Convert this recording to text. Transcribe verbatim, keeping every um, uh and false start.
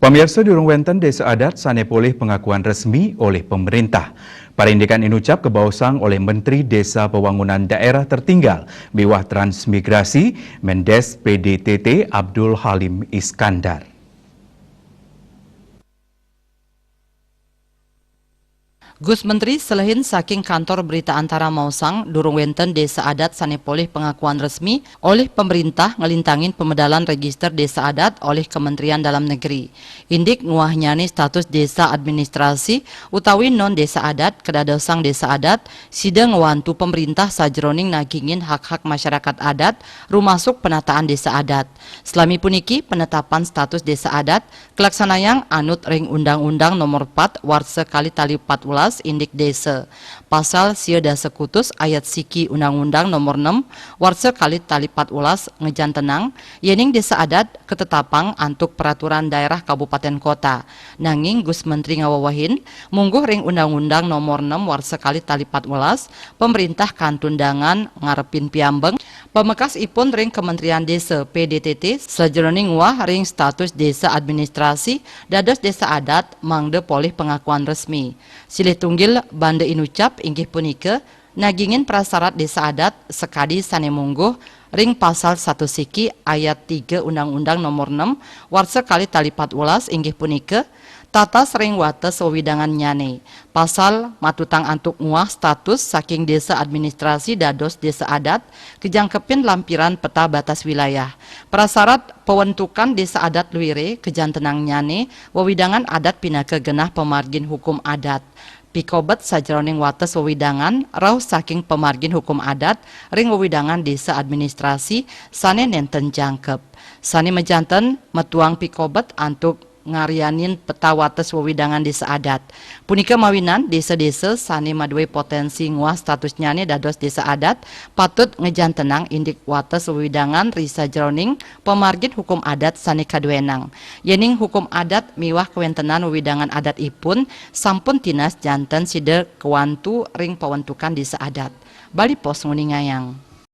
Pamirsa, durung wénten désa adat sané polih pengakuan resmi olih pemerintah. Parindikan inucap kabaosang olih Menteri Desa Pembangunan Daerah Tertinggal miwah Transmigrasi, Mendes P D T T, Abdul Halim Iskandar. Gus Menteri selehin saking Kantor Berita Antara maosang, durung wénten désa adat sané polih pengakuan resmi olih pemerintah ngelintangin pemedalan register désa adat olih Kementerian Dalam Negeri. Indik nguahnyané status désa administrasi utawi non désa adat, kadadosang désa adat, sida ngwantu pemerintah sajeroning nagingin hak-hak masyarakat adat, rumasuk penataan désa adat. Selami puniki, penetapan status désa adat kalaksanayang anut ring Undang-Undang Nomor empat Warsa kalih tali patbelas indik désa. Pasal sia dasa kutus ayat siki Undang-Undang Nomor enam Warsa kalih tali patbelas ngejantenang, yéning désa adat katetapang antuk peraturan daerah kabupaten kota. Nanging Gus Menteri ngawewehin, mungguh ring Undang-Undang Nomor enam Warsa kalih tali patbelas, pemerintah kantun dangan ngarepin piambeng, pamekasipun ring Kementerian Désa, P D T T, sajeroning nguah ring status désa administrasi dados désa adat mangda polih pengakuan resmi. Silih tunggil banda inucap inggih punika, nagingin prasarat désa adat sakadi sané mungguh ring Pasal satu siki ayat tiga Undang-Undang Nomor enam Warsa kalih tali patbelas, inggih punika, tatas ring wates wewidangan nyané. Pasal matutang antuk nguah status saking désa administrasi dados désa adat, kajangkepin lampiran peta batas wilayah. Prasarat pawentukan désa adat luiré, kajantenang nyané, wewidangan adat pinaka genah pamargin hukum adat. Pikobet sajeroning wates wewidangan rauh saking pamargin hukum adat ring wewidangan désa administrasi sané nénten jangkep. Sané majanten metuang pikobet antuk ngaryanin peta wates wewidangan désa adat. Punika mawinan désa-désa sané madué potensi nguah statusnyané dados désa adat patut ngejantenang indik wates wewidangan ri sajeroning pamargin hukum adat sané kaduénang. Yéning hukum adat miwah kawéntenan wewidangan adatipun sampun tinas, janten sida kawantu ring pawentukan désa adat. Bali Post nguningayang.